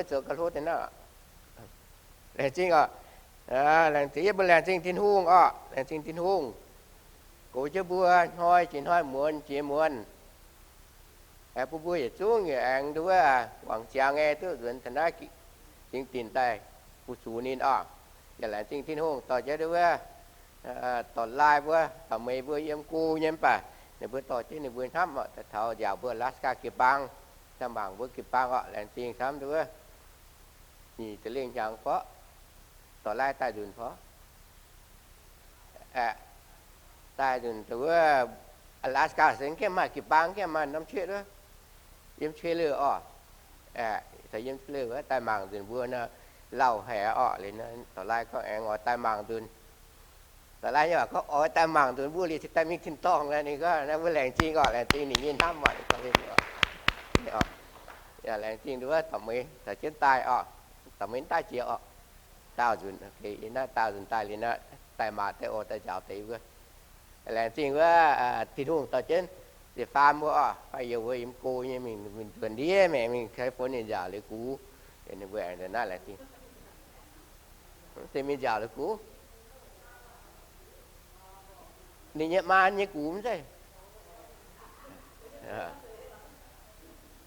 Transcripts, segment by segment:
zoux gauh hlo deix naaiv. Laengz zingh oc. Laengz zingh, yie mbuo laengz zingh Tin-Hungh oc. Laengz zingh Tin-Hungh goux jienv mbuo hnoi jiex hnoi, muonz jiex muonz. Bun mbuo yietc zungv yaac aengx nduov wuov guangc ziangx nyei duqv nzuonx taux naaiv cingx dinc daaih fu-sux ninh oc. Yaac laengz zingh Tin-Hungh dorh jienv nduov wuov dorc-laaih mbuo, dorc-meix mbuo yiem go nyei mv baac ninh mbuo dorh jienv ninh mbuo hnamv oc, daaih taux nziaauc mbuo Alaska jiu-baang, daaih mangc mbuo jiu-baang oc. Laengz zingh camv nduov wuov nyic ziepc lengh hnyangx fov, dorc-laaih daaih nzunc fov, daaih nzunc nduov wuov Alaska se gengh maaih jiu-baang, gengh maaih norm qiex wuov, yiem qiex leih oc. Taux yiem qiex leih wuov daaih mangc nzunc mbuo nor, lauh haic oc. Liuz nor dorc-laaih gorngv aengx oix daaih mangc nzunc. Dorc-laaih nyei waac gorngv oix daaih mangc nzunc mbuo liuz cingx daaih mingh tin-dorngh. Ninh gorngv naaiv mbuo laengz zingh oc, laengz zingh ninh nyei hnamv oc. Laengz zingh nduov dorc-meix caux jienv daaih oc. Dorc-meix daaih jiex oc. Daauh nzunc, naaiv daauh nzunc daaih liuz nor, daaih maaz deix oc, daaih njaaux deix mbuo. Laengz zingh wuov Tin-Hungh dorh jienv ziepc faam mbuo oc, fai yie mbuo yiem go nyei mingh, mingh nzuonx ndiev maengx mingh California nziaauc liuz gux. Ninh mbuo aengx naaiv laengz zingh, se mingh nziaauc liuz gux. Ninh nyei maan nyei gux mv zeiz.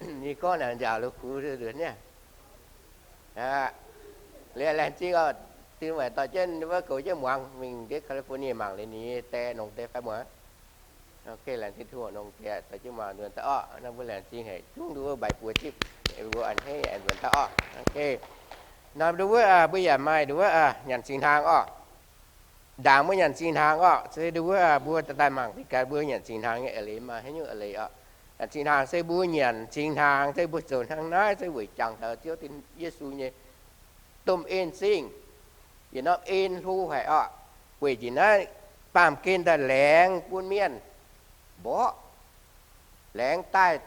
Ninh gorngv naaic nziaauc liuz gux nzuonx niaa. Liuz laengz zingh oc, Tin-Hungh waaic dorh jienv wuov goux jienv muangx mingh ndiev California mangc liuz ninh nyei die, nongx die fai muangx. Laengz zingh Tin-Hungh nongx die dorh jienv muangx nzuonx daaih oc. Naaiv mbuo laengz zingh haic zungv nduov wuov mbaix buoz zipv, mbuo a'hneiv aengx nzuonx daaih oc. Nor nduov wuov mbuo yaac maaih nduov wuov nyanc singx hnaangx oc. Ndaangc mbuo nyanc singx hnaangx oc, se nduov wuov mbuo daaih mangc deix gaax mbuo nyanc singx hnaangx nyei eix leiz maaih haaix nyungc eix leiz oc. Nyanc singx hnaangx se mbuo nyanc singx hnaangx, se mbuo zoux hnangv naaiv se weic jangx taux Ziouv Yesu nyei domh en zingh, yietc norm en hlo haic oc. Weic jiex naaiv baamh gen daaih laengz bun mienh mborqv, laengz daaih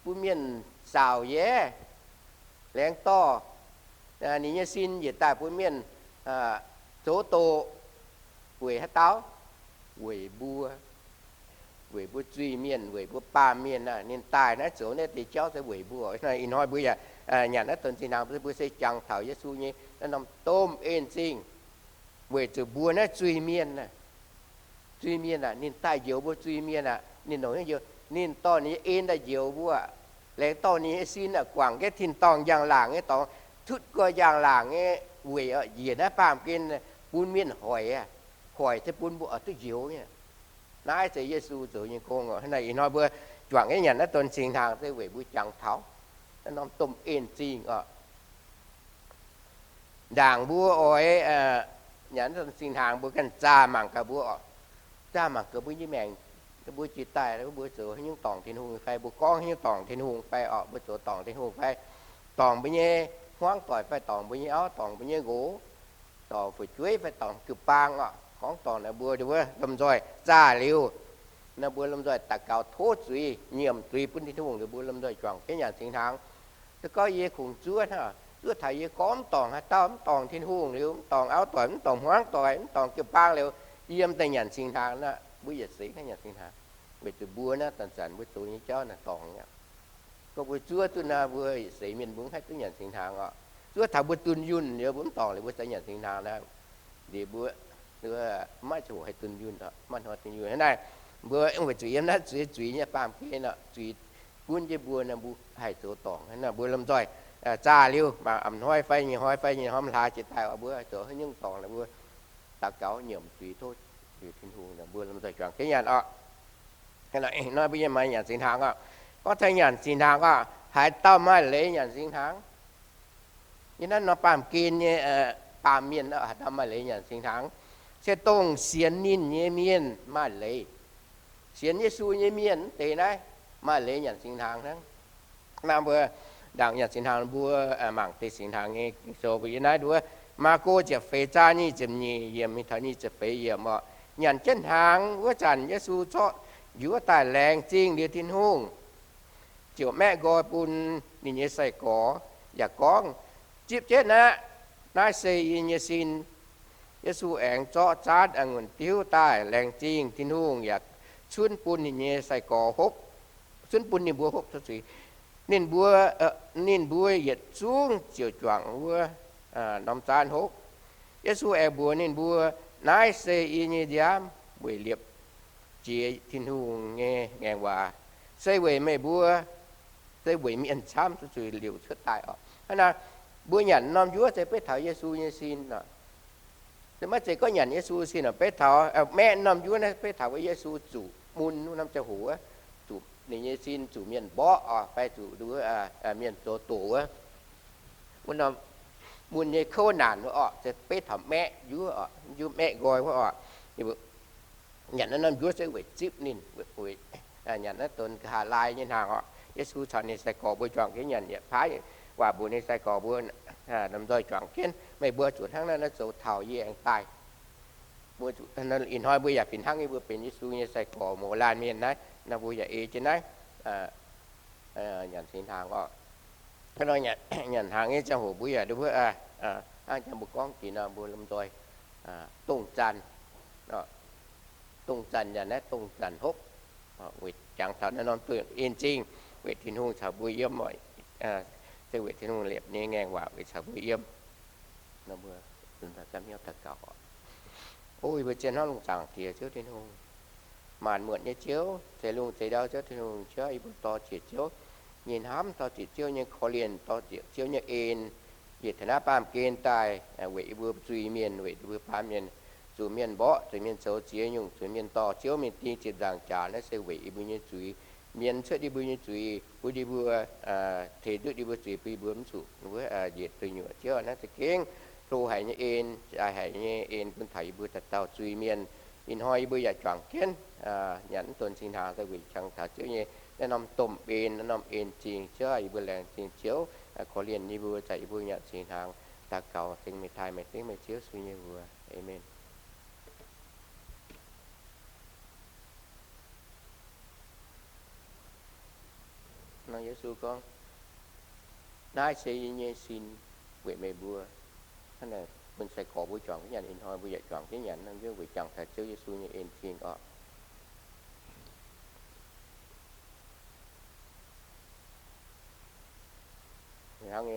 bun mienh saauc yaac laengz dorh ninh nyei sin njiec daaih bun mienh zoux doqc. Weic haaix dauh? Weic mbuo. Weic mbuo zuiz-mienh, weic mbuo baamh mienh aah, ninh daaih naaiv zoux naaiv deix jauv se weic mbuo. Ih hnoi mbuo yaac nyanc naaiv donx singx hnaangx, mbuo se jangx taux Yesu nyei naaiv norm domh en zingh, weic zuqc mbuo naaiv zuiz-mienh aah, zuiz-mienh aah, ninh daaih njoux mbuo zuiz-mienh aah, ninh longc hnyouv njoux, ninh dorh ninh nyei en daaih njoux mbuo, laengz dorh ninh nyei sin aah, guangc jienv tin-dorngh njang-laangc nyei dorngx, tutv guai njang-laangc nyei weic oc, njiec naaiv baamh gen bun mienh hoic aah, hoic se bun mbuo oix duqv njoux nyei. Naaiv se Yesu zoux nyei gong oc. Ih hnoi mbuo juangc jienv nyanc naaiv donx singx hnaangx se weic mbuo jangx taux naaiv norm domh en zingh oc. Ndaangc mbuo oix nyanc naaiv donx singx hnaangx, mbuo ganh zaah mangc gaax mbuo oc. Zaah mangc gaax mbuo nyei maengc, mbuo jiex daaih mbuo zoux haaix nyungc dorngc Tin-Hungh fai, mbuo gorngv haaix nyungc dorngc Tin-Hungh fai oc, mbuo zoux dorngc Tin-Hungh fai, dorngc mbuo nyei hmuangv doic fai dorngc mbuo nyei auv, dorngc mbuo nyei nqox, dorngc fu'jueiv fai dorngc jiu-baang oc. Gorngv dorngc naaic mbuo, mbuo lomh nzoih zaah liuz, naaiv mbuo lomh nzoih daux gaux tov zuiz, nyiemc zuiz bun Tin-Hungh liuz, mbuo lomh nzoih juangc jienv nyanc singx hnaangx. Se gorngv yie kungx zuov hnangv, zuov taux yie gorngv mv dorngc haaix dauh, mv dorngc Tin-Hungh liuz, mv dorngc auv doic, mv dorngc hmuangv doic, mv dorngc jiu-baang liuz, yiem daaih nyanc singx hnaangx naaiv, mbuo yietc seix naaiv nyanc singx hnaangx. Weic zuqc mbuo naaiv zanc-zanc mbuo zoux nyei jauv naaiv dorngc aqv. Gorngv mbuo zuov duqv naaiv, mbuo yietc seix mienh mbuo mv haih duqv nyanc singx hnaangx oc. Zuov taux mbuo dunh yunh liuz, mbuo mv dorngc liuz, mbuo za'gengh nyanc singx hnaangx naaiv. Liuz mbuo maiv ziouc haih dunh yunh, maiv hnoi dunh yunh. Hnangv naaiv, mbuo weic zuqc yiem naaiv zuiz, zuiz nyei baamh gen oc, zuiz gunv jienv mbuo nor, mbuo haih zoux dorngc. Hnangv naaiv mbuo lomh nzoih zaah liuz, mangc a'hnoi fai nyei hnoi fai nyei hnoi hlaax jiex daaih oc, mbuo zoux haaix nyungc dorngc nor, mbuo daux gaux nyiemc zuiz tov Tin-Hungh, mbuo lomh nzoih juangc jienv nyanc oc. Hnangv naaiv mbuo yiem maaih nyanc singx hnaangx oc. Gorngv taux nyanc singx hnaangx oc, haaix dauh maaih leiz nyanc singx hnaangx? Yiem naaiv norm baamh gen nyei baamh mienh oc, haaix dauh maaih leiz nyanc singx hnaangx? Se dongh sienx ninh nyei mienh maaih leiz. Sienx Yesu nyei mienh mv deix naaiv maaih leiz nyanc singx hnaangx hnangv. Naaiv mbuo ndaangc nyanc singx hnaangx mbuo mangc deix singx hnaangx nyei sou mbuo yiem naaiv nduov, Maako ziepc feix zaang nyic ziepc nyeic yiemc mingh taux nyic ziepc feix yiemc oc. Nyanc jienv hnaangx wuov zanc Yesu zorqv njuov daaih laengz zingh liuz Tin-Hungh, ziouc maeqv nqoi bun ninh nyei sai-gorx yaac gorngv, Zipv jienv aqv. Naaiv se yie nyei sin. Yesu aengx zorqv zaanv a'ngunc diuv daaih laengz zingh Tin-Hungh yaac cunv bun ninh nyei sai-gorx hopv, cunv bun ninh mbuo hopv. Ninh mbuo, ninh mbuo yietc zungv ziouc juangc wuov norm zaanv hopv. Yesu aengx mbuox ninh mbuo, Naaiv se yie nyei nziaamv weic liepc jiez Tin-Hungh nyei ngaengc waac, se weic meih mbuo, se weic mienh camv zuqc liouc cuotv daaih oc. Hnangv naaic, mbuo nyanc norm njuov se beiv taux Yesu nyei sin oc. Se maiv zeiz gorngv nyanc Yesu sin oc, beiv taux, maeqv norm njuov naaiv beiv taux wuov Yesu zuqc mun norm ziangh hoc, zuqc ninh nyei sin zuqc mienh mborqv oc, fai zuqc mienh zoux doqc wuov, wuov norm mun nyei kouv naanc wuov oc, se beiv taux maeqv njuov oc, njuov maeqv nqoi wuov oc. Nyanc naaiv norm njuov se weic zipv ninh, weic nyanc naaiv donx nqa'haav laai nyei hnaangx oc. Yesu caux ninh sai-gorx mbuo juangc jienv nyanc, yietc paaiv waac mbuox ninh sai-gorx mbuo, lomh nzoih juangc jienv, meih mbuo zuqc hnangv naaiv zoux taux yie aengx daaih. Ih hnoi mbuo yaac fih hnangv yie mbuo benx Yesu nyei sai-gorx mouz laanh mienh naaiv nor, mbuo yaac ei jienv naaiv nyanc singx hnaangx oc. Nyanc hnaangx nyei ziangh hoc mbuo yaac hnangv jang mbuo gorngv deix nor, mbuo lomh nzoih dongh zanc, dongh zanc nyanc naaiv dongh zanc hopv, weic jangx taux naaiv norm en zingh, weic Tin-Hungh caux mbuo yiem, se weic Tin-Hungh liepc nyei ngaengc waac weic caux mbuo yiem. O yie mbuo zien hnamv lungh zaangc Diex Ziouv Tin-Hungh, maanc muotc nyei Ziouv, zeix lungh zeix ndau Ziouv Tin-Hungh, Ziouv yie mbuo dor-ziec Ziouv, nyei hnamv dor-ziec Ziouv nyei korv-lienh, dor-ziec Ziouv nyei en, yietc taux naaiv baamh gen daaih, weic yie mbuo zuiz-mienh, weic yie mbuo baamh mienh, zuqc mienh mborqv, zuqc mienh zoux ziex nyungc, zuqc mienh dorh Ziouv mingh ding ziepc nzaangc jaax, naaiv se weic yie mbuo nyei zuiz, mienz cuotv yie mbuo nyei zuiz, bun yie mbuo, teix ndutv yie mbuo zuiz, bun yie mbuo mv zuqc wuov njiec duih nyuoqc. Ziouv naaiv za'gengh hlo haic nyei en, jaaix haic nyei en bun taux yie mbuo dauh dauh zuiz-mienh. Ih hnoi yie mbuo yaac juangc jienv nyanc mv donx singx hnaangx daaih weic jangx taux Ziouv nyei naaiv norm domh en, naaiv norm en-zingh. Ziouv yie mbuo laengz zingh Ziouv korv-lienh yie mbuo, zaqc yie mbuo nyanc singx hnaangx. Daux gaux dengx meih taaih, meih dengv meih Ziouv Yesu nyei mbuox. Aamen. Nor Yesu gorngv, Naaiv se yie nyei sin weic meih mbuo. Hnangv naaic bun sai-gorx mbuo juangc jienv nyanc, ih hnoi mbuo yaac juangc jienv nyanc, hnangv yie mbuo weic jangx taux Ziouv Yesu nyei en-zingh oc. Hnangv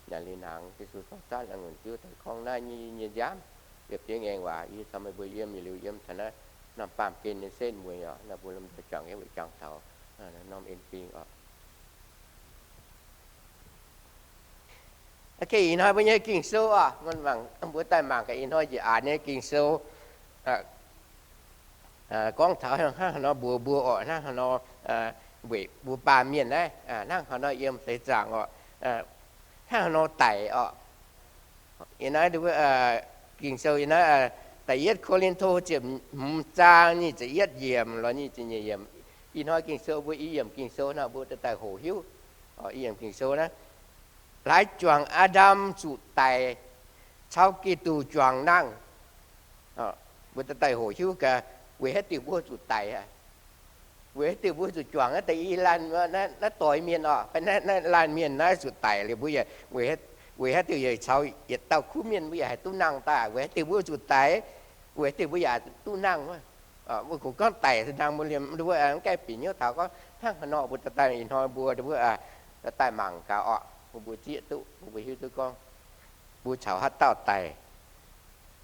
nyanc liuz hnaangx, Yesu zorqv zaanv a'ngunc diuv daaih gorngv, Naaiv nyei yie nyei nziaamv, liepc jiez ngaengc waac, yie caux meih mbuo yiem yietc liuz yiem taux naaiv norm baamh gen nyei setv mueiz oc. Naaiv mbuo lomh nzoih juangc jienv weic jangx taux norm en-zingh oc. Ih hnoi mbuo nyei Ging-Sou oc, mbuo daaih mangc gaax ih hnoi njiec aax nyei Ging-Sou gorngv taux hnangv haaix nor mbuox mbuo oc, hnangv haaix nor weic mbuo baamh mienh naaiv, hnangv haaix nor yiem seix zaangc oc, hnangv haaix nor daic oc. Yiem naaiv Ging-Sou yiem naaiv da'yietv Ko^lin^to ziepc hmz zaang nyic ziepc yietv yiemc lorz nyic ziepc nyeic yiemc. Ih hnoi Ging-Sou mbuo i yiemc Ging-Sou nor mbuo daaih hoqc hiuv i yiemc Ging-Sou naaiv, laaix juangc Aa^ndam zuqc daic caux Giduc juangc nangh. Mbuo daaih hoqc hiuv gaax weic haaix diuc mbuo zuqc daic, weic haaix diuc mbuo zuqc juangc naaiv deix i laanh, naaiv doix mienh oc, fai naaiv laanh mienh naaiv zuqc daic liuz mbuo, weic haaix diuc yaac caux yietc dauh kuv mienh mbuo yaac haih duqv nangh daaih, weic haaix diuc mbuo zuqc daic, weic haaix diuc mbuo yaac duqv nangh. Mbuo kungx gorngv daic se hnangv mbuo liemh mv gaengh bieqc hnyouv taux gorngv hnangv haaix nor mbuo daaih daaih ih hnoi mbuo, mbuo daaih mangc gaax oc, bun mbuo zieqv duqv, bun mbuo hiuv duqv gorngv mbuo caux haaix dauh daic.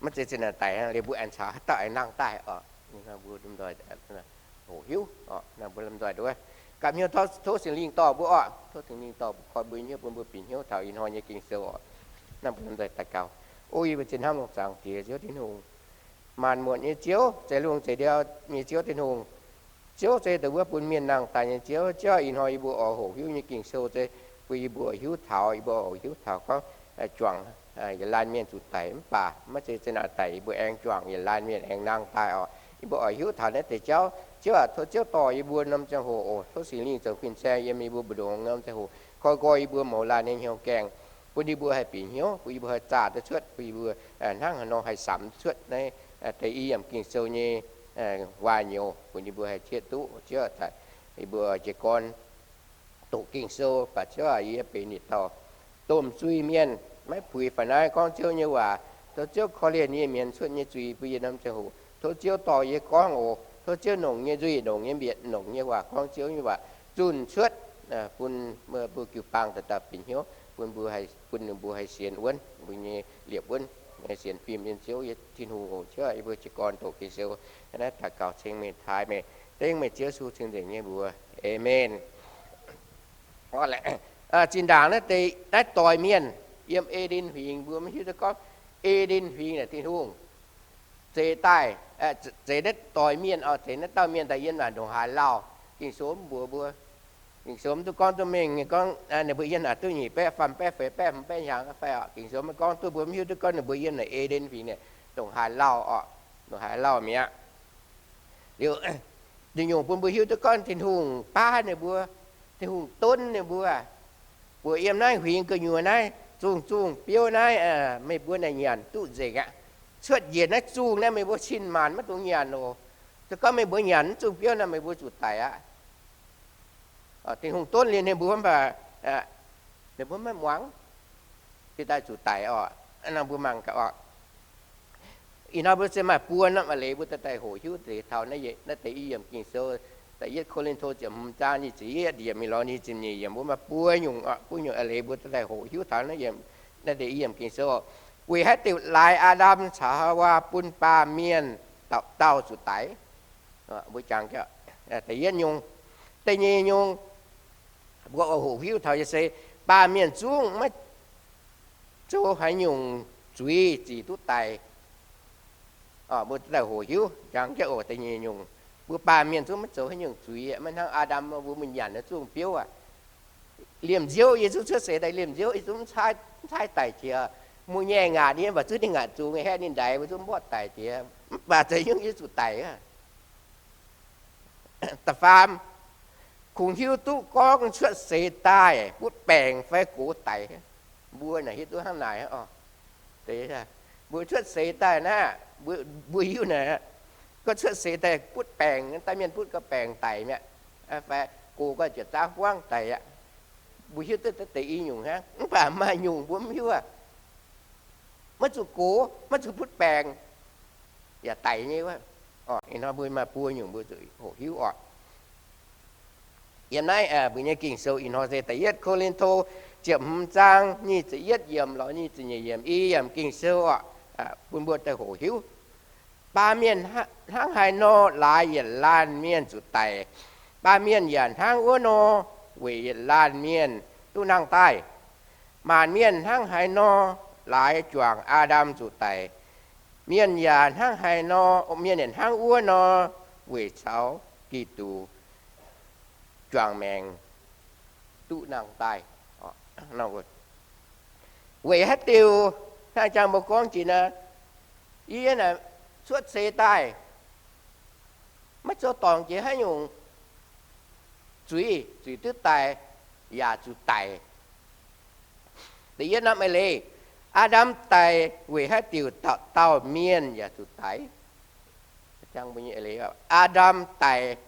Maiv zeiz zinh naaic daic liuz mbuo aengx caux haaix dauh aengx nangh daaih oc. Mbuo hoqc hiuv, mbuo lomh nzoih nduov gapv hnyouv tov Singx Lingh dorh mbuo oc, tov Singx Lingh dorh mbuo, koi mbuo hnyouv, bun mbuo bieqc hnyouv taux ih hnoi nyei Ging-Sou oc. Naaiv mbuo lomh nzoih daux gaux. O yie mbuo zinh hnamv lungh zaangc Diex Ziouv Tin-Hungh, maanc muotc nyei Ziouv, zeix lungh zeix ndau nyei Ziouv Tin-Hungh, Ziouv se dongh wuov bun mienh nangh daaih nyei Ziouv. Ziouv, ih hnoi yie mbuo oix hoqc hiuv nyei Ging-Sou se bun yie mbuo hiuv taux, yie mbuo oix hiuv taux gorngv juangc yietc laanh mienh zuqc daic, mv baac maiv zeiz zinh naaic daic yie mbuo aengx juangc, yietc laanh mienh aengx nangh daaih oc. Yie mbuo oix hiuv taux naaiv deix jauv. Ziouv aac, tov Ziouv dorh yie mbuo norm ziangh hoc oc. Tov Singx Lingh zoux fin-saeng yiem yie mbuo mbu'ndongx norm ziangh hoc, koi nqoi yie mbuo mouz laanh nyei hnyouv gaengh, bun yie mbuo haih bieqc hnyouv, bun yie mbuo haih zaah duqv cuotv, bun yie mbuo hnangv haaix nor haih samx duqv cuotv naaiv deix i yiemc Ging-Sou nyei waac-nyouz, bun yie mbuo haih zieqv duqv. Ziouv aac, yie mbuo jiez gorn doqc Ging-Sou, baac Ziouv aac, yie benx yietc dauh domh zuiz-mienh, maiv puix faaux naaiv gorngv Ziouv nyei waac. Tov Ziouv korv-lienh yie mienz cuotv nyei zuiz bun yie norm ziangh hoc. Tov Ziouv dorh yie gorngv oc. Tov Ziouv longc nyei nzuih, longc nyei mbietc, longc nyei waac gorngv Ziouv nyei waac zunh cuotv bun meih mbuo jiu-baang dauh dauh bieqc hnyouv, bun mbuo, bun ninh mbuo haih sienx wuonv mbuo nyei liepc wuonv, sienx fim nyei Ziouv Tin-Hungh oc. Yie mbuo jiez gorn doqc Ging-Sou, naaiv daux gaux ceng meih, taaih meih, dengv meih Ziouv Yesu cing-nzengc nyei mbuox. Aamen. Zinh ndaangc naaiv deix, naaiv doix mienh yiem E^nden Huingx, mbuo maiv hiuv duqv gorngv E^nden Huingx naaic Tin-Hungh zeix daaih, zeix naaiv doix mienh, zeix naaiv dauh mienh daaih yiem naaic ndongc haaix lauh. Ging-Sou mv mbuox mbuo. Ging-Sou mv duqv gorngv duqv mengh nyei gorngv ninh mbuo yiem naaic duqv nyic baeqv, faam baeqv, feix baev, hmz baev hnyangx fai oc. Ging-Sou maiv gorngv duqv, mbuo mv hiuv duqv gorngv ninh mbuo yiem naaic E^nden Huingx naaic ndongc haaix lauh oc, ndongc haaix lauh mi'aqv. Liuz, nyungc-nyungc bun mbuo hiuv duqv gorngv Tin-Hungh baav ninh mbuo, Tin-Hungh donv ninh mbuo, buoz yiem naaiv huingx gu'nyuoz naaiv, zungh zungh biouv naaiv, meih mbuo naaic nyanc duqv nzengc aqv. Cuotv njiec naaiv zungh naaiv meih mbuo cin-maanc maiv dungx nyanc oc. Se gorngv meih mbuo nyanc naaiv zungh biouv naaiv, meih mbuo zuqc daic aqv. Tin-Hungh donv liuz ninh mbuo mv baac ninh mbuo maiv muangx, jiex daaih zuqc daic oc. Nor mbuo mangc gaax oc. Ih hnoi mbuo se maaih buo norm a'leiz mbuo daaih daaih hoqc hiuv deix taux naaiv deix i yiemc Ging-Sou, da'yietv Ko^lin^to ziepc hmz zaang nyic ziepc yietv yiemc mingh lorz nyic ziepc nyeic yiemc, mbuo maaih buo nyungc, buo nyungc a'leiz mbuo daaih daaih hoqc hiuv taux naaiv, naaiv deix i yiemc Ging-Sou. Weic haaix diuc laaix Aa^ndam caux Haawaa bun baamh mienh dauh dauh zuqc daic? Mbuo jangx da'yietv nyungc. Da'nyeic nyungc, mbuo hoqc hiuv taux yie se baamh mienh zungv maiv zoux haaix nyungc zuiz zic duqv daic. Mbuo daaih hoqc hiuv jangx jienv oc, da'nyeic nyungc, mbuo baamh mienh zungv maiv zoux haaix nyungc zuiz, maiv hnangv Aa^ndam mbuo mingh nyanc naaiv zungh biouv aqv. Liemh nziouv, yie zungv cuotv seix daaih liemh nziouv, yie zungv mv caaiv daic jiex. Mbuo nyei ngaatc yie mv baac zuqc ninh ngaatc zungx haeqv ninh ndaix, mbuo zungv mborqv daic jiex, mv baac za'nyungc yie zuqc daic. Da'faam, kungx hiuv duqv gorngv cuotv seix daaih butv baengc fai gox daic. Mbuo naaic hiuv duqv hnangv naaic. Mbuo cuotv seix daaih naaiv, mbuo hiuv naaic, gorngv cuotv seix daaih butv baengc, daaih mienh butv gau baengc daic mi'aqv, fai gox gau ziepc zaangv buangv daic aqv. Mbuo hiuv duqv deix i nyungc hnangv, mv baac maaih nyungc mbuo mv hiuv aqv. Maiv zuqc gox, maiv zuqc butv baengc, yaac daic nyei wuov. Ih hnoi mbuo maaih buo nyungc mbuo zuqc hoqc hiuv oc. Yiem naaiv mbuo nyei Ging-Sou ih hnoi se da'yietv Ko^lin^to ziepc hmz zaang nyic ziepc yietv yiemc lorz nyic ziepc nyeic yiemc, i yiemc Ging-Sou oc, bun mbuo daaih hoqc hiuv. Baamh mienh hnangv haaix nor laaix yietc laanh mienh zuqc daic, baamh mienh yaac hnangv wuov nor weic yietc laanh mienh duqv nangh daaih. Maanc mienh hnangv haaix nor laaix juangc Aa^ndam zuqc daic, mienh yaac hnangv haaix nor, mienh yaac hnangv wuov nor weic caux Giduc juangc maengc duqv nangh daaih. Weic haaix diuc, hnangv jang mbuo gorngv jiex naaiv, yie naaic cuotv seix daaih maiv zoux dorngc jiex haaix nyungc zuiz, zuiz duqv daic, yaac zuqc daic. Da'yietv norm a'leiz, Aa^ndam daic weic haaix diuc dauh dauh mienh yaac zuqc daic? Aa^ndam daic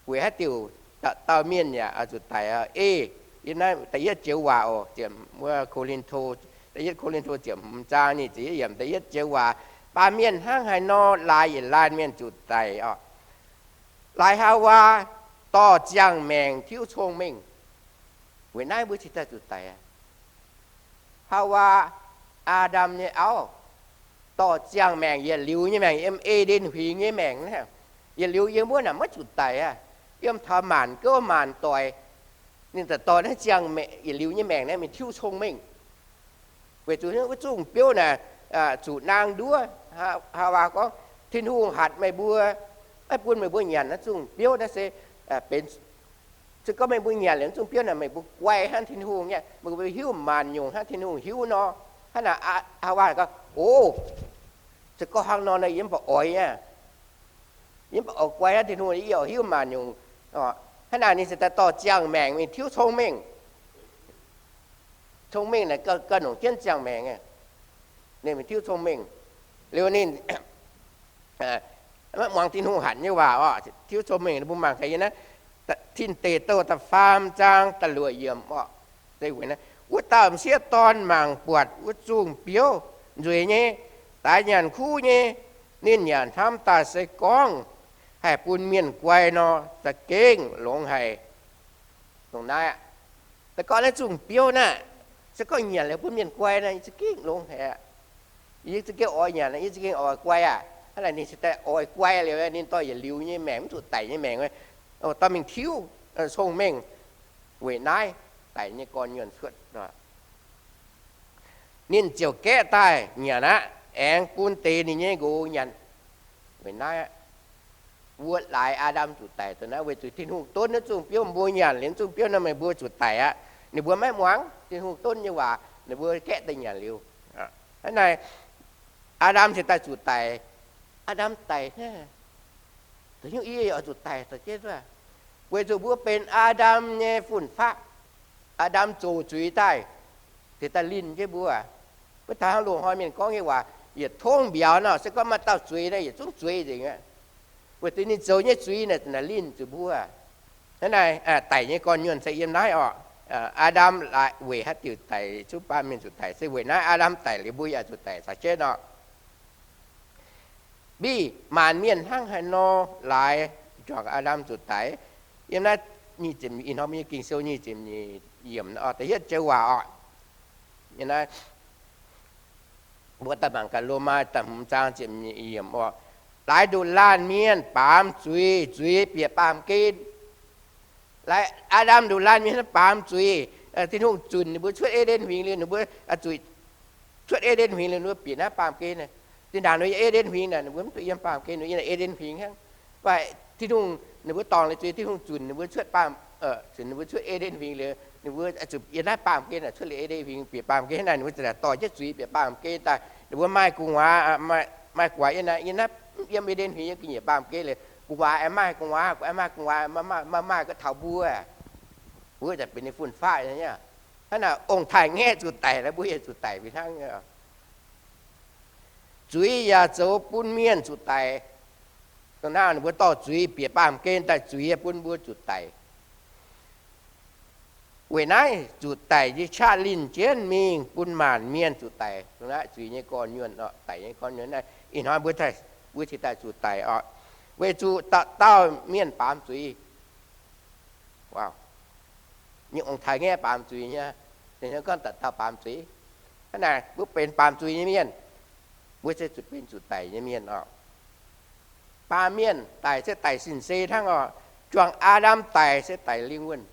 weic haaix diuc dauh dauh mienh yaac zuqc daic? Ei, yiem naaiv da'yietv joux waac oc, ziepc, wuov Ko^lin^to, da'yietv Ko^lin^to ziepc hmz zaang nyic ziepc yietv yiemc da'yietv joux waac, baamh mienh hnangv haaix nor laaix yietc laanh mienh zuqc daic oc. Laaix Haawaa dorh ziangh maengc tiuv cong-mengh, weic naaiv mbuo cingx daaih zuqc daic. Haawaa, Aa^ndam nyei auv, dorh ziangh maengc, yietc liuz nyei maengc, yiem E^nden Huingx nyei maengc naaiv, yietc liuz yiem wuov naaic maiv zuqc daic aqv. Yiem taux maanc gouv maanc doic, ninh ziouc dorh naaiv ziangh maengc, yietc liuz nyei maengc naaiv mingh tiuv cong-mengh. Weic zuqc wuov zungh biouv naaic zuqc naang nduov. Haawaa gorngv, Tin-Hungh hatc meih mbuo, maiv bun meih mbuo nyanc naaiv zungh biouv naaiv se benx, se gorngv meih mbuo nyanc liuz zungh biouv naaic meih mbuo guai hnangv Tin-Hungh nyei, meih mbuo hiuv maanc nyungc hnangv Tin-Hungh hiuv nor. Hnangv naaic Haawaa gorngv, O, se gorngv hnangv nor, yie mv baac oix aqv. Yie mv baac oix guai hnangv Tin-Hungh, yie oix hiuv maanc nyungc. Hnangv naaic ninh ziouc daaih dorh ziangh maengc mingh tiuv cong-mengh. Cong-mengh naaic gauh nongc jienv ziangh maengc, ninh mingh tiuv cong-mengh. Liuz ninh maiv muangx Tin-Hungh hatc nyei waac oc. Tiuv cong-mengh, mbuo mangc gaax yie naaiv Tin Deic Douh da'faam zaang da'luoqc yiemc oc. Wuov dauh m'sieqv dorn mangc buatc wuov zungh biouv nzueic nyei, daaix nyanc kuv nyei. Ninh yaac hnamv daaih se gorngv haih bun mienh guai nor, za'gengh longx haic. Dongh naaiv aqv, Se gorngv naaiv zungh biouv naaiv, se gorngv nyanc liuz bun mienh guai nor, yie za'gengh longx haic aqv. Yie za'gengh oix nyanc, yie za'gengh oix guai aqv. Hnangv naaic ninh se daaih oix guai liuz, ninh dorh yietc liuz nyei maengc, mv zuqc daic nyei maengc, dorh mingh tiuv, cong-mengh. Weic naaiv daic nyei gorn-nyuonh cuotv. Ninh ziouc gaeqv daaih nyanc aqv, aengx bun deix ninh nyei nqox nyanc. Weic naaiv wuov laaix Aa^ndam zuqc daic dongh naaiv, weic zuqc Tin-Hungh donv naaiv zungh biouv, mbuo nyanc liuz zungh biouv nor, meih mbuo zuqc daic aqv. Ninh mbuo maiv muangx Tin-Hungh donv nyei waac, ninh mbuo gaeqv daaih nyanc liuz. Hnangv naaic, Aa^ndam ziouc daaih zuqc daic. Aa^ndam daic hnangv, da'nyungc yie oix zuqc daic da'jienv wuov. Weic zuqc mbuo benx Aa^ndam nyei fun-faqv. Aa^ndam zoux zuiz daaih, ziouc daaih linh jienv mbuo. Mbuo taux hnangv loz-hnoi mienh gorngv nyei waac, yietc tongv mbiauz nor, se gorngv maaih dauh zuiz nor, yietc zungv zuiz nzengc aqv. Weic zuqc ninh zoux nyei zuiz naaic, naaic linh zuqc mbuo. Hnangv naaic, daic nyei gorn-nyuonh se yiem naaiv orqc. Aa^ndam laaix weic haaix diuc daic, zungv baamh mienh zuqc daic, se weic naaiv Aa^ndam daic liuz mbuo yaac zuqc daic caux jienv orqc. Mbiv maanc mienh hnangv haaix nor laaix juangc Aa^ndam zuqc daic. Yiem naaiv nyic ziepc, ih hnoi mbuo nyei Ging-Sou nyic ziepc nyeic yiemc, da'yietv joux waac orqc. Yiem naaiv mbuo daaih mangc gaax Lomaa da'hmz zaang ziepc nyeic yiemc orqc. Laaix nduqc laanh mienh baamz zuiz, zuiz bieqc baamh gen. Laaix Aa^ndam nduqc laanh mienh baamz zuiz. Tin-Hungh zunc ninh mbuo cuotv E^nden Huingx liuz, ninh mbuo zuqc cuotv E^nden Huingx liuz, ninh mbuo bieqc naaiv baamh gen. Zinh ndaangc ninh mbuo yiem E^nden Huingx naaic, ninh mbuo mv duqv yiem baamh gen, ninh mbuo yiem E^nden Huingx hnangv. Mv baac Tin-Hungh ninh mbuo dorngc liuz zuiz, Tin-Hungh zunc ninh mbuo cuotv baamh, zunc ninh mbuo cuotv E^nden Huingx liuz, ninh mbuo zuqc yiem naaiv baamh gen, cuotv liuz E^nden Huingx bieqc baamh gen naaic, ninh mbuo ziouc dorh jienv zuiz bieqc baamh gen daaih. Ninh mbuo maaih gu'nguaaz, maaih gu'nguaaz yiem naaiv, yiem naaiv, mv yiem E^nden Huingx, yiem ga'nyiec baamh gen liuz, gu'nguaaz aengx maaih gu'nguaaz, aengx maaih gu'nguaaz, maaih maaih gu'nguaaz taux mbuo. Mbuo ziouc benx ninh fun-faqv nyei. Hnangv naaic, ong-taaix-ngaeqv zuqc daic, mbuo yaac zuqc daic fih hnangv. Zuiz yaac zoux bun mienh zuqc daic. Dongh naaiv ninh mbuo dorh zuiz bieqc baamh gen daaih, zuiz bun mbuo zuqc daic. Weic naaiv zuqc daic nyei qaqv linh jienv mingh bun maanc mienh zuqc daic. Dongh naaiv zuiz nyei gorn-nyuonh, daic nyei gorn-nyuonh naaiv, ih hnoi mbuo, mbuo cingx daaih zuqc daic orqc. Weic zuqc dauh dauh mienh baamz zuiz. Nyei ong-taaix-ngaeqv baamz zuiz nyei, gorngv dauh dauh baamz zuiz. Hnangv naaic, mbuo benx baamz zuiz nyei mienh, mbuo se zuqc benx zuqc daic nyei mienh orqc. Baamh mienh daic se daic sin-sei hnangv orqc. Juangc Aa^ndam daic se daic lingh wuonh.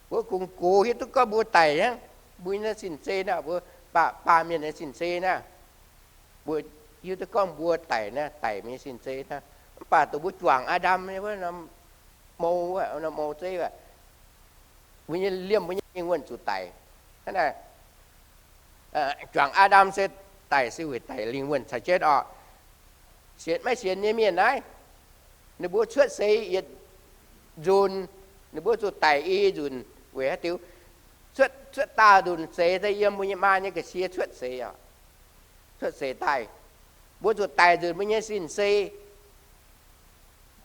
Mbuo kungx gox hiuv duqv gorngv mbuo daic hnangv, mbuo nyei sin-sei naaiv, mbuo baamh mienh nyei sin-sei naaiv, mbuo hiuv duqv gorngv mbuo daic naaiv, daic mbuo nyei sin-sei naaiv. Mv baac dongh mbuo juangc Aa^ndam nyei wuov norm mou, norm mou zeiv, mbuo nyei liemh, mbuo nyei lingh wuonh zuqc daic. Hnangv naaic, juangc Aa^ndam se daic se weic daic lingh wuonh caux jienv orqc. Sienx maiv sienx nyei mienh naaiv, ninh mbuo cuotv seix yietc nzunc, ninh mbuo zuqc daic i nzunc. Weic haaix diuc? Cuotv, cuotv daauh nzunc seix se yiem mbuo nyei maa nyei ga'sie cuotv seix orqc. Cuotv seix daaih, mbuo zuqc daic nzunc mbuo nyei sin-sei.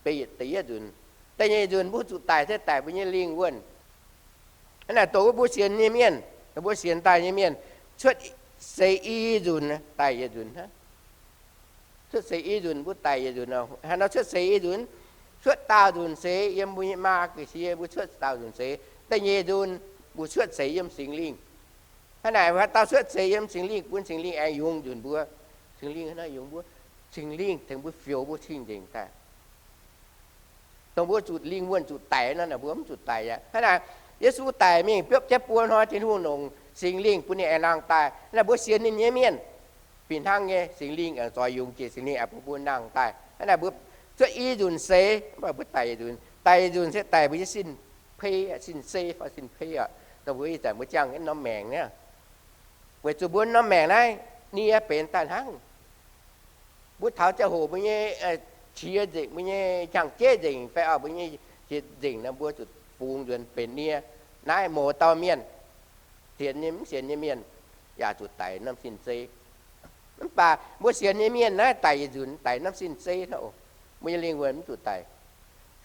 Da'yietv nzunc, da'nyeic nzunc mbuo zuqc daic se daic mbuo nyei lingh wuonh. Hnangv naaic dongh wuov mbuo sienx nyei mienh, mbuo sienx daaih nyei mienh, cuotv seix i nzunc daic yietc nzunc hnangv. Cuotv seix i nzunc mbuo daic yietc nzunc. Haaix nor cuotv seix i nzunc? Cuotv daauh nzunc seix yiem mbuo nyei maa ga'sie, mbuo cuotv daauh nzunc seix. Da'nyeic nzunc mbuo cuotv seix yiem Singx Lingh. Hnangv naaic, haaix dauh cuotv seix yiem Singx Lingh, bun Singx Lingh aengx yungz nzunc mbuo. Singx Lingh hnangv naaiv yungz mbuo, Singx Lingh tengx mbuo fioux mbuo cing-nzengc daaih. Dongh mbuo zuqc lingh wuonh zuqc daic nor, mbuo mv zuqc daic aqv. Hnangv naaic, Yesu daic mingh biopv jienv buo hnoi, Tin-Hungh longc Singx Lingh bun ninh aengx nangh daaih. Hnangv naaic, mbuo sienx ninh nyei mienh fih hnangv nyei, Singx Lingh aengx zoix yungz jiex, Singx Lingh aengx bun mbuo nangh daaih. Hnangv naaic, mbuo cuotv i nzunc seix, mv baac mbuo daic nzunc, daic nzunc se daic mbuo nyei sin-pei, sin-sei fai sin-pei oc. Dongh mbuo ih zanc mbuo ziangh norm maengc naaiv, weic zuqc mbuo norm maengc naaiv nie benx daaih hnangv. Mbuo taux ziangh hoc mbuo nyei qiex nzengc, mbuo nyei qangx jeiv nzengc fai oc, mbuo nyei qiex nzengc nor, mbuo zuqc fungx nzuonx benx nie. Naaiv mouz dauh mienh, sienx nyei mv sienx nyei mienh, yaac zuqc daic norm sin-sei. Mv baac mbuo sienx nyei mienh naaiv daic yietc nzunc daic norm sin-sei hnangv oc. Mbuo nyei lingh wuonh mv zuqc daic.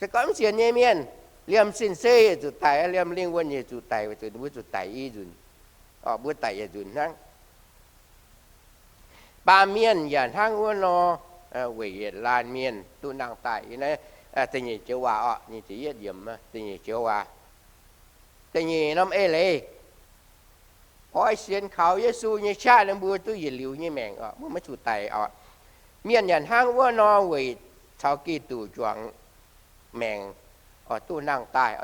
Se gorngv mv sienx nyei mienh, liemh sin-sei yaac zuqc daic, liemh lingh wuonh yaac zuqc daic, weic zuqc mbuo zuqc daic i nzunc. Mbuo daic yietc nzunc hnangv. Baamh mienh yaac hnangv wuov nor, weic yietc laanh mienh duqv nangh daaih. Naaiv da'nyeic joux waac oc, da'nyeic joux waac. Da'nyeic norm eix leiz, oix sienx kaux Yesu nyei qaqv nor, mbuo duqv yietc liuz nyei maengc oc, mbuo maiv zuqc daic oc. Mienh yaac hnangv wuov nor weic caux Giduc juangc maengc oix duqv nangh daaih.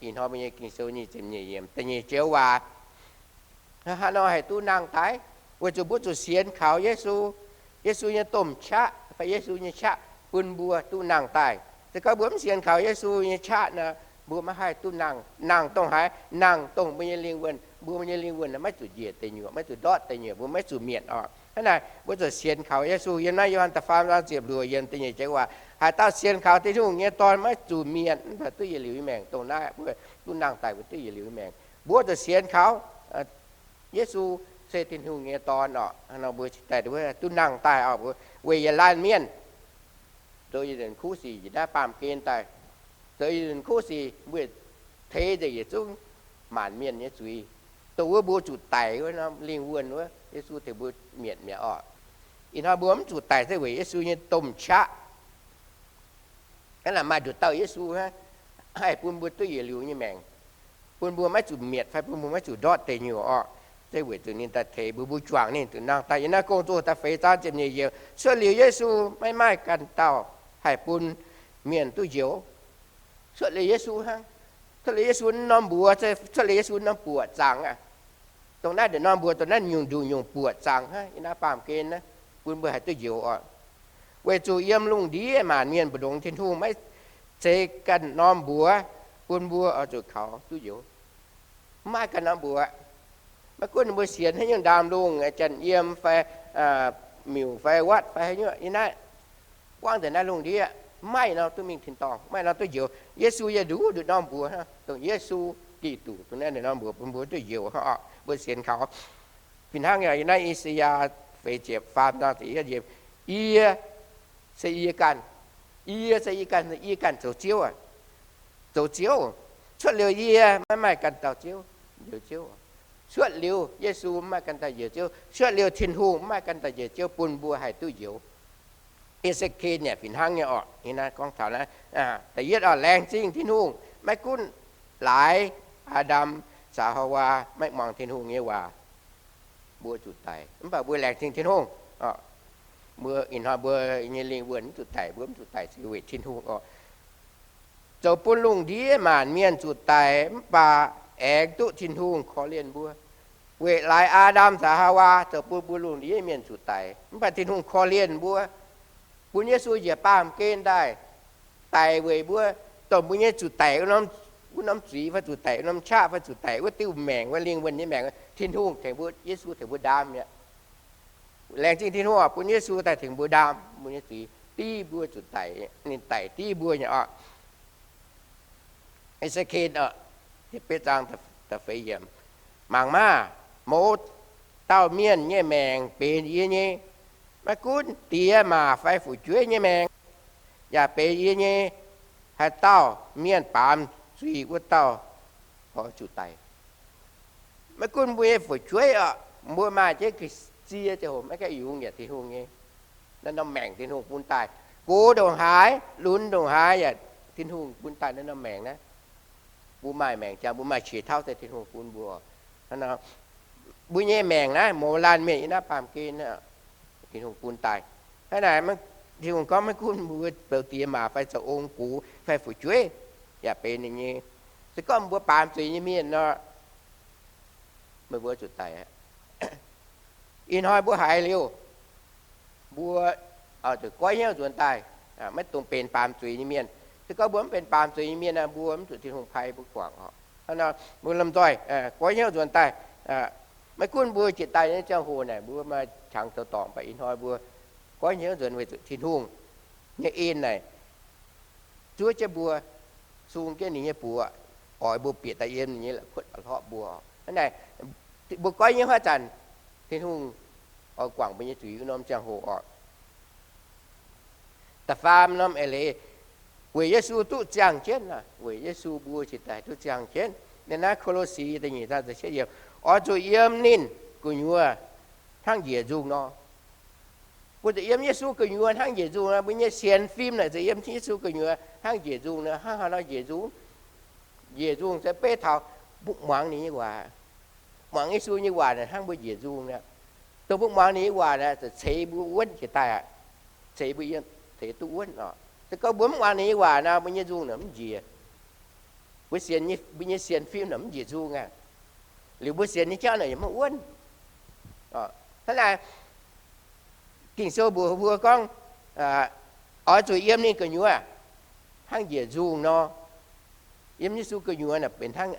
Ih hnoi mbuo nyei Ging-Sou nyic ziepc nyeic yiemc da'nyeic joux waac, haaix nor haih duqv nangh daaih? Weic zuqc mbuo zuqc sienx kaux Yesu, Yesu nyei domh qaqv fai Yesu nyei qaqv bun mbuo duqv nangh daaih. Se gorngv mbuo mv sienx kaux Yesu nyei qaqv nor, mbuo maiv haih duqv nangh. Nangh dongh haaix? Nangh dongh mbuo nyei lingh wuonh. Mbuo nyei lingh wuonh maiv zuqc njiec deic nyuoqc, maiv zuqc ndortv deic nyuoqc, mbuo maiv zuqc mietc oc. Hnangv naaic mbuo zuqc sienx kaux Yesu. Yiem naaiv Yo^han da'faam zaang ziepc luoqc yiemc da'nyeic joux waac, haaix dauh sienx kaux Tin-Hungh nyei Dorn maiv zuqc mietc, mv baac duqv yietc liuz nyei maengc. Dongh naaiv mbuo duqv nangh daaih, mbuo duqv yietc liuz nyei maengc. Mbuo zuqc sienx kaux Yesu se Tin-Hungh nyei Dorn oc. Nor mbuo daaih duqv nangh daaih oc, weic yietc laanh mienh zoux yietc nzunc kuv sic njiec naaiv baamh gen daaih, zoux yietc nzunc kuv sic, mbuo teix nzengc yietc zungv maanc mienh nyei zuiz. Dongh wuov mbuo zuqc daic wuov norm lingh wuonh wuov, Yesu tengx mbuo mietc mi'aqv oc. Ih hnoi mbuo mv zuqc daic se weic Yesu nyei domh qaqv. Hnangv naaic maaih nduqc dauh Yesu hnangv, haih bun mbuo duqv yietc liuz nyei maengc, bun mbuo maiv zuqc mietc fai bun mbuo maiv zuqc ndortv deic nyuoqc oc. Se weic zuqc ninh daaih teix mbuo, mbuo juangc ninh zuqc nangh daaih. Yiem naaiv Gong-Zoh da'feix zaang ziepc nyeic yiemc, cuotv liuz Yesu maiv maaih ganh dauh haih bun mienh duqv njoux. Cuotv liuz Yesu hnangv. Cuotv liuz Yesu norm mbuox, cuotv liuz Yesu norm buoqc zaangc aqv. Dongh naaiv nduqc norm mbuox, dongh naaiv nyungc nduqc nyungc buoqc zaangc hnangv, yiem naaiv baamh gen naaiv, bun mbuo haih duqv njoux oc. Weic zuqc yiem lungh ndiev maanc mienh mbu'ndongx Tin-Hungh maiv zeiz ganh norm mbuox bun mbuo oix zuqc kaux duqv njoux. Mv maaih ganh norm mbuox. Maiv gunv mbuo sienx haaix nyungc ndaamv-lungh, janx-yiem fai miuc fai watv fai haaix nyungc, yiem naaiv, buangv nzengc naaiv lungh ndiev, maiv maaih norm duqv mingh tin-dorngh, maiv maaih norm duqv njoux. Yesu yaac nduqc nduqc norm mbuox hnangv, dongh Yesu Giduc dongh naaiv nduqc norm mbuox bun mbuo duqv njoux hnangv oc, mbuo sienx kaux. Fih hnangv yaac yiem naaiv I^saa^yaa feix ziepc faam zaang ziepc yietv yiemc, Yie se yie ganh, yie se yie ganh, yie ganh zoux Ziouv aqv. Zoux Ziouv. Cuotv liuz yie maiv maaih ganh dauh Ziouv njoux Ziouv. Cuotv liuz Yesu maiv maaih ganh dauh njoux Ziouv. Cuotv liuz Tin-Hungh maiv maaih ganh dauh njoux Ziouv bun mbuo haih duqv njoux. E^se^ken yaac fih hnangv nyei oc. Ih naaiv gorngv taux naaiv, da'yietv oc, laengz zingh Tin-Hungh, maiv gunv laaix Aa^ndam caux Haawaa maiv muangx Tin-Hungh nyei waac, mbuo zuqc daic. Mv baac mbuo laengz zingh Tin-Hungh, mbuo ih hnoi mbuo nyei lingh wuonh mv zuqc daic, mbuo mv zuqc daic se weic Tin-Hungh oc. Zoux bun lungh ndiev maanc mienh zuqc daic, mv baac aengx duqv Tin-Hungh korv-lienh mbuo. Weic laaix Aa^ndam caux Haawaa zoux bun mbuo lungh ndiev mienh zuqc daic, mv baac Tin-Hungh korv-lienh mbuo, bun Yesu njiec baamh gen daaih, daic weic mbuo, dongh mbuo nyei zuqc daic wuov norm zuiz fai zuqc daic wuov norm qaqv fai zuqc daic wuov diuh maengc, wuov lingh wuonh nyei maengc, Tin-Hungh tengx mbuo, Yesu tengx mbuo ndaam mi'aqv. Laengz zingh Tin-Hungh oc, bun Yesu daaih tengx mbuo ndaam mbuo nyei zuiz, div mbuo zuqc daic, ninh daic div mbuo nyei oc. E^se^ken oc, betv zaang da'feix yiemc, mangc maah! Mouz dauh mienh nyei maengc benx yie nyei. Maiv gunv diex maac fai fu'jueiv nyei maengc yaac benx yie nyei. Haaix dauh mienh baamz zuiz wuov dauh oix zuqc daic. Maiv gunv mbuo nyei fu'jueiv oc, mbuo maaih jienv ga'sie ziangh hoc maiv gaengh yungz yaac Tin-Hungh nyei. Naaiv norm maengc Tin-Hungh bun daaih. Gox ndongc haaix, lunx ndongc haaix yaac Tin-Hungh bun daaih naaiv norm maengc naaiv. Mbuo maaih maengc jangx, mbuo maaih qiex tauv se Tin-Hungh bun mbuo. Mbuo nyei maengc naaiv mouz laanh mienh yiem naaiv baamh gen, Tin-Hungh bun daaih. Hnangv naaic, Tin-Hungh gorngv maiv gunv mbuo zoux diex maac fai zoux ong gux fai fu'jueiv yaac benx ninh nyei. Se gorngv mbuo baamz zuiz nyei mienh nor, meih mbuo zuqc daic aqv. Ih hnoi mbuo haiz liuz, mbuo zuqc goiv hnyouv nzuonx daaih, maiv dungx benx baamz zuiz nyei mienh. Se gorngv mbuo mv benx baamz zuiz nyei mienh, mbuo mv zuqc Tin-Hungh pai mbuo guangc oc. Hnangv nor, mbuo lomh nzoih goiv hnyouv nzuonx daaih. Maiv gunv mbuo jiex daaih nyei ziangh hoc naaic mbuo maaih qangx zoux dorngc, mv baac ih hnoi mbuo goiv hnyouv nzuonx weic zuqc Tin-Hungh nyei en naaic zuov jienv mbuo, sung jienv ninh nyei buoz, oix mbuo bieqc daaih yiem ninh nyei la'kuotv a'hlorpv mbuo. Hnangv naaic, mbuo goiv hnyouv haaix zanc, Tin-Hungh oix guangc mbuo nyei zuiz wuov norm ziangh hoc oc. Da'faam norm eix leiz, weic Yesu duqv ziangh jienv, weic Yesu mbuo cingx daaih duqv ziangh jienv. Naaiv Ko^lo^si da'nyeic zaang da'cietv yiemc, oix zuqc yiem ninh gu'nyuoz hnangv njiec nzungh nor. Mbuo zuqc yiem Yesu gu'nyuoz hnangv njiec nzungh nor. Mbuo nyei sienx fim naaic zuqc yiem Yesu gu'nyuoz hnangv njiec nzungh nor. Hnangv haaix nor njiec nzungh? Njiec nzungh se beiv taux Mbuo muangx ninh nyei waac, muangx Yesu nyei waac naaic hnangv mbuo njiec nzungh aqv. Dongh mbuo muangx ninh nyei waac naaic, ceix mbuo wuonv jiex daaih aqv. Ceix mbuo yiem, ceix duqv wuonv oc. Se gorngv mbuo mv muangx ninh nyei waac nor, mbuo nyei nzungh naaic mv njiec. Mbuo sienx, mbuo nyei sienx fim naaic mv njiec nzungh aqv. Liuz mbuo sienx nyei jauv naaic yaac mv wuonv. Hnangv naaic, Ging-Sou mbuox mbuo gorngv, oix zuqc yiem ninh gu'nyuoz hnangv njiec nzungh nor. Yiem Yesu gu'nyuoz naaic benx hnangv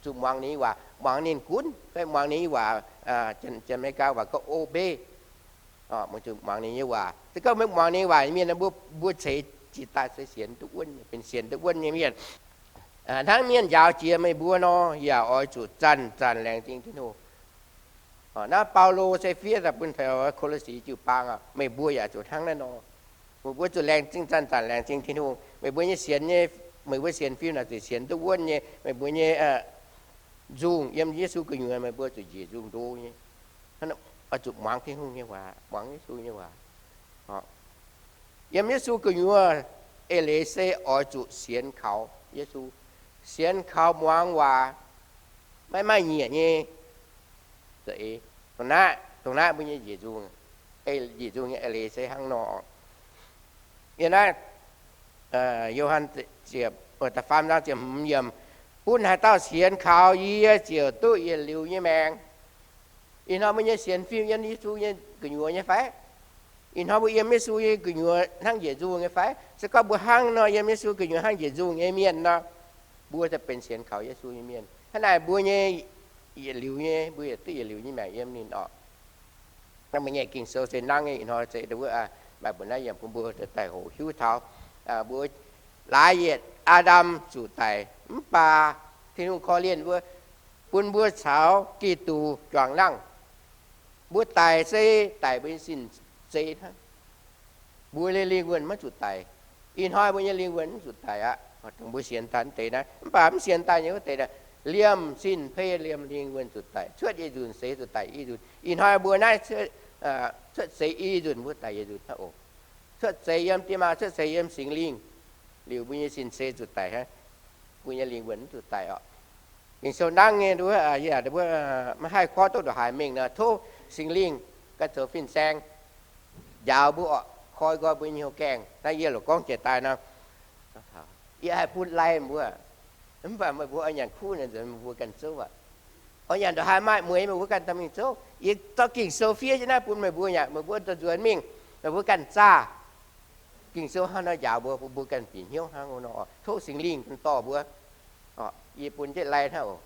zuqc muangx ninh nyei waac, muangx ninh gunv, fai muangx ninh nyei waac, Janx-Meigaa waac gorngv obey. Zuqc muangx ninh nyei waac. Se gorngv maiv muangx ninh nyei waac nyei mienh, mbuo ceix jiex daaih se sienx duqv wuonv, benx sienx duqv wuonv nyei mienh. Hnangv mienh njaaux jiex meih mbuo nor, yaac oix zuqc zanc-zanc laengz zingh Tin-Hungh. Naaiv Baulo se fiev daaih bun taux Ko^lo^si jiu-baang, meih mbuo yaac zuqc hnangv naaiv nor. Meih mbuo zuqc laengz zingh, zanc-zanc laengz zingh Tin-Hungh. Meih mbuo nyei sienx nyei, meih mbuo sienx fim naaic zuqc sienx duqv wuonv nyei. Meih mbuo nyei nzungh yiem Yesu gu'nyuoz meih mbuo zuqc njiec nzungh ndo nyei. Oix zuqc muangx Tin-Hungh nyei waac, muangx Yesu nyei waac. Yiem Yesu gu'nyuoz eix leiz se oix zuqc sienx kaux Yesu, sienx kaux muangx waac, maiv maaih nyiec nyei. Dongh naaiv, dongh naaiv mbuo nyei njiec nzungh, njiec nzungh nyei eix leiz se hnangv nor. Yiem naaiv Yo^han ziepc, da'faam zaang ziepc hmz yiemc, bun haaix dauh sienx kaux yie ziouc duqv yietc liuz nyei maengc. Ih hnoi mbuo nyei sienx fim yiem Yesu nyei gu'nyuoz nyei fai? Ih hnoi mbuo yiem Yesu nyei gu'nyuoz hnangv njiec nzungh nyei fai? Se gorngv mbuo hnangv nor yiem Yesu gu'nyuoz hnangv njiec nzungh nyei mienh nor, mbuo za'gengh benx sienx kaux Yesu nyei mienh. Hnangv naaic mbuo nyei yietc liuz nyei, mbuo yietc duqv yietc liuz nyei maengc yiem ninh oc. Mbuo nyei Ging-Sou se hnangv nyei. Ih hnoi se maaih mbuo naaiv yiem bun mbuo daaih hoqc hiuv taux mbuo laaix yietc Aa^ndam zuqc daic mv baac Tin-Hungh korv-lienh mbuo, bun mbuo caux Giduc juangc nangh. Mbuo daic se daic mbuo nyei sin-zei hnangv. Mbuo nyei lingh wuonh maiv zuqc daic. Ih hnoi mbuo nyei lingh wuonh mv zuqc daic aqv. Dongh mbuo sienx daaih mv deix naaiv, mv baac mv sienx daaih nyei wuov deix naaiv, liemh sin-peix liemh lingh wuonh zuqc daic. Cuotv i nzunc seix zuqc daic i nzunc. Ih hnoi mbuo naaiv cuotv seix i nzunc mbuo daic i nzunc hnangv oc. Cuotv seix yiem diex maa, cuotv seix yiem Singx Lingh. Liuz mbuo nyei sin-zei zuqc daic hnangv. Mbuo nyei lingh wuonh mv zuqc daic oc. Ging-Sou hnangv nyei, mbuo maiv haih koi duqv ndongc haaix mengh nor, tov Singx Lingh ganh zoux fin-saeng njaaux mbuo oc, koi nqoi mbuo nyei hnyouv gaengh. Naaiv yie loc gorngv jiex daaih nor, yie haih bun lai mbuo, mv baac meih mbuo oix nyanc kuv nor, mbuo ganh zouv aqv. Oix nyanc ndongc haaix maaih mueix, meih mbuo ganh dorh mingh zouv. Yie zorqv Ging-Sou fiev jienv naaiv bun meih mbuo yaac meih mbuo dorh nzuonx mingh, meih mbuo ganh zaah. Ging-Sou hnangv nor njaaux mbuo, bun mbuo ganh bieqc hnyouv hnangv nor. Tov Singx Lingh dorh mbuo. Yie bun jienv lai hnangv oc.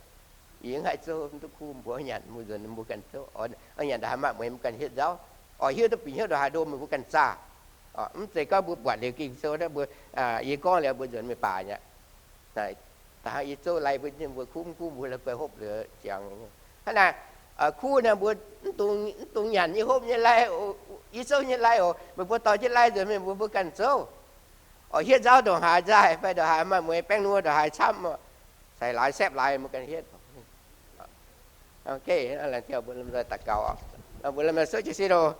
Yie mv haih zouv, mv duqv kuv, mbuo nyanc, mbuo nzuonx, mbuo ganh zouv. Oix nyanc ndongc haaix maaih mueix, mbuo ganh hietv nzauv. Oix hiuv duqv bieqc hnyouv ndongc haaix ndo, meih mbuo ganh zaah. Mv zeiz gorngv mbuo buatc liuz Ging-Sou, mbuo, yie gorngv liuz mbuo nzuonx mingh baac aqv. Da'hnangv yie zouv lai bun mbuo kuv, mv kuv mbuo la'guaih hopv liuz ziangx. Hnangv naaic, kuv naaic mbuo mv dungx nyanc yie hopv nyei lai, yie zouv nyei lai oc. Meih mbuo dorh jienv lai nzuonx mingh, mbuo mbuo ganh zouv. Oix hietv nzauv ndongc haaix nzaaih fai ndongc haaix maaih mueix, baeng nor ndongc haaix camv, caux laaix saepv laaix mbuo ganh hietv. Laengz zingh mbuo lomh nzoih daux gaux. Mbuo lomh nzoih souv jienv sieqv loh.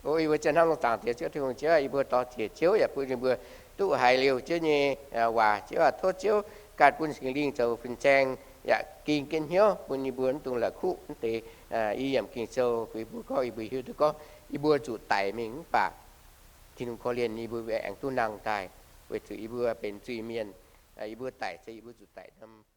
O, yie mbuo zien hnamv longc zaangc Diex Ziouv Tin-Hungh, Ziouv aah, yie mbuo dorh ziec Ziouv yaac bun yie mbuo duqv haiz liuz Ziouv nyei waac. Ziouv aah, tov Ziouv ganh bun Singx Lingh zoux fin-saeng yaac ging jienv hnyouv bun yie mbuo mv dungx la'kuqv mv deix. Yie yiemc Ging-Sou bun yie mbuo gorngv, yie mbuo hiuv duqv gorngv yie mbuo zuqc daic mingh mv baac Tin-Hungh korv-lienh yie mbuo aengx duqv nangh daaih, weic zuqc yie mbuo benx zuiz-mienh. Yie mbuo daic se yie mbuo zuqc daic norm